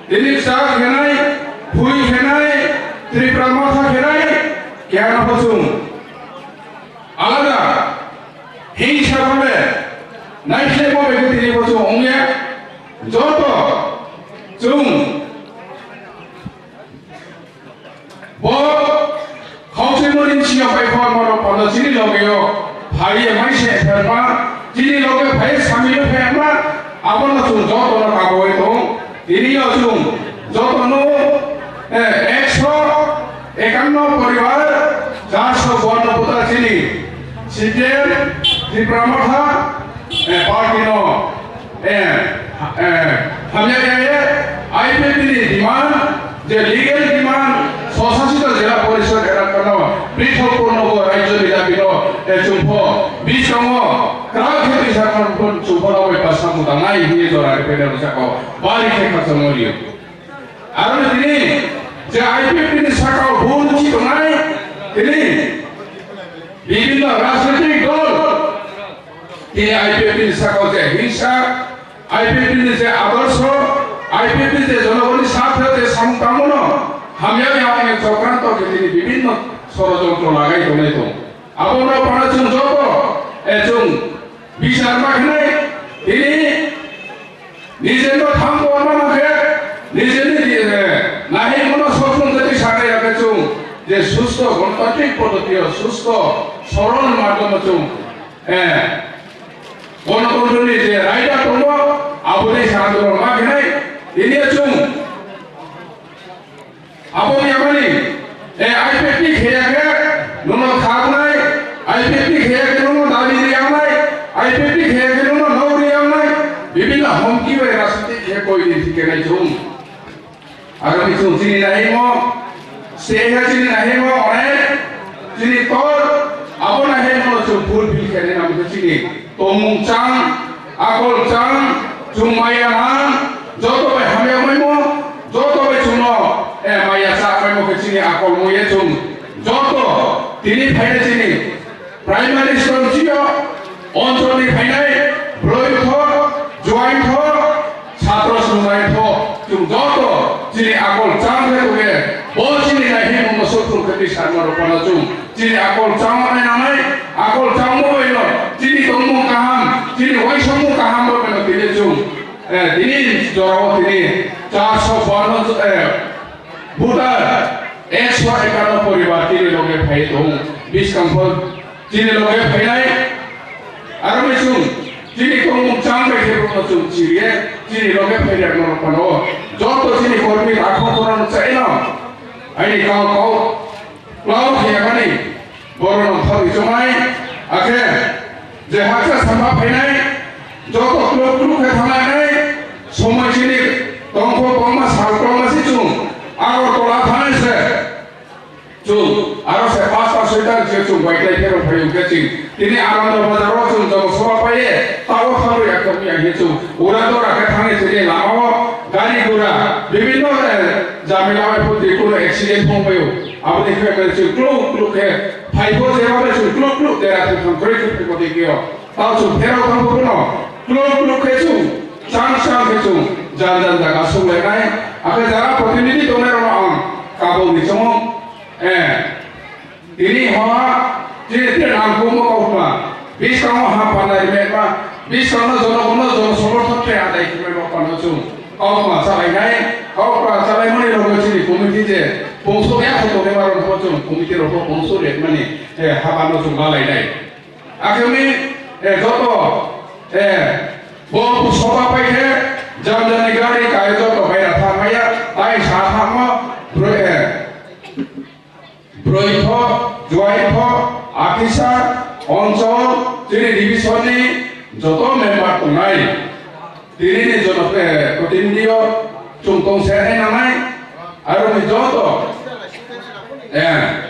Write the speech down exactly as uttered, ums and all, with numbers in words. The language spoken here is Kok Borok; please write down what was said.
Tini cha khenai, phui khenai, Tripura Motha khenai, keha no bo chwng alada hingsa bhabe naikhlai bo bai khe tini bo chwng wngya. Joto chwng Bo khauchimoni siyok bai khor moro pano chini logeo phaiye maise pherma, chini loge phai samilo pherma, abono chwng jotono kaboi tong. Tini yo chwng jotono, eh, ekso ekanno poribar, charso buanno buta chini C P M Tipra Motha, eh, party no Eh, eh, hamya khe I P F T ni demand, je legal demand, swsasito jela porishod elakano prithok purnobo rajyo ni dabino, eh, chwngpho biskango kwrak khe twi sakmani chwngpho rok bai basa mudangnai hinwi jora rwphai rok sakao bari khe khakchangma rio. Aro tini je I P F T ni sakao bun chi tongnai, tini bibhinno rajnitik dol, tini I P F T ni sakao je hingsa, I P F T ni je adorsho, I P F T ni je jonogonni sarthe je samung tangmano hamya ya ongni chokranto khe tini bibhinno sorojontro lagai tongnai tong. Abono phano chwng joto, eh, chwng bichar ma khnai, tini nijeno thang bo ma khe, nijeni, eh, nahi mono sokno jati sanai ya khe chwng je susto gonotantrik poddotio susto soron madhyamo chwng, eh, gonotantroni je raida tongo, aboni sandro ma khnai, tini chwng Abo yamani, eh, I P F T kheya khe nono khabnai, I P F T kheya khe nono dabi riyangnai, I P F T kheya khe nono nau riyangnai, bibhinno homki bai rajniti khe koi din thike nai chwng. Agami chwng chini nahimo, seha chini nahimo onek, chini tor, abo nahimo chwng fulfill khe nai nang chini. Tongmung chang, akol chang, chwng maya nang, joto bai hamya maimo, joto bai chwngno, eh, maya cha maimo khe chini akol mui ye chwng. Joto tini phainai chini primary school chio, oncholni phainai, bwrwi thok, juain thok, Satro swngnaitho, chwng joto chini akol chang khe tongkhe, bo chini naiphimungno sotru khe twi sarma rok phano chwng chini akol changma nai nangnai, akol changma baino chini tongmung kaham, chini uaisukmung kaham bo phano tini chwng, eh, tini jorao tini charso bawanno, eh, voter, ekso ekanno poribar tini loge phai tong, bwskang pho chini loge phainai. Aro bai chwng chini tongmung chang bai khe bono chwng chiriye chini loge phaiya norok phano joto chini kormi rakhok phano chaino aini kau kau klau khe mani borok no thari chongnai akhe je haksa sama phainai joto kluk kluk khe thangnai nai somoi chini tongkho tongma sal tongma si chwng Agartala thangnai se. Chwng aro se pasta soita je chwng bai klai phero phaio khe chwng tini Anando Bazar o chwng joto soba paiye tabo tharwi akhorni ahi chwng ura dora khe thangwi chwngni lama o gari gura bibhinno, eh, jamila bai phuti kuno accident phung phaio aboni khe khe chwng kluk kluk khe phai pho jeba bai chwng kluk kluk dera thwng thang kwrwi khe phai poti khe o tao chwng phero thang pho kuno kluk kluk khe chwng chang chang khe chwng jan jan jaga sung lai nai akhe jara protinidhi tongnai rok ang kabul ni chwng. Eh, tini hwnba chini tini nangkukma kaukma, bwskango ha panda rimekma, bwskango jonogono jono somorthon khe adai khlaimani kaukma chwng kaukma chalainai, kaukma chalaimani loge chini committee je bongso ya photo rimani rokbo chwng committee rokbo bongso rimani, eh, habano chwng malainai. Akhirni, eh, joto, eh, bo Joto bai rw thangmaya, tai sa thangmo, broi, eh, broi pho, juai pho, akisa, onchol, chini division ni joto member tongnai. Tini ni joto, eh, protinidhi o chung tong se hai nangnai, aroni joto, eh,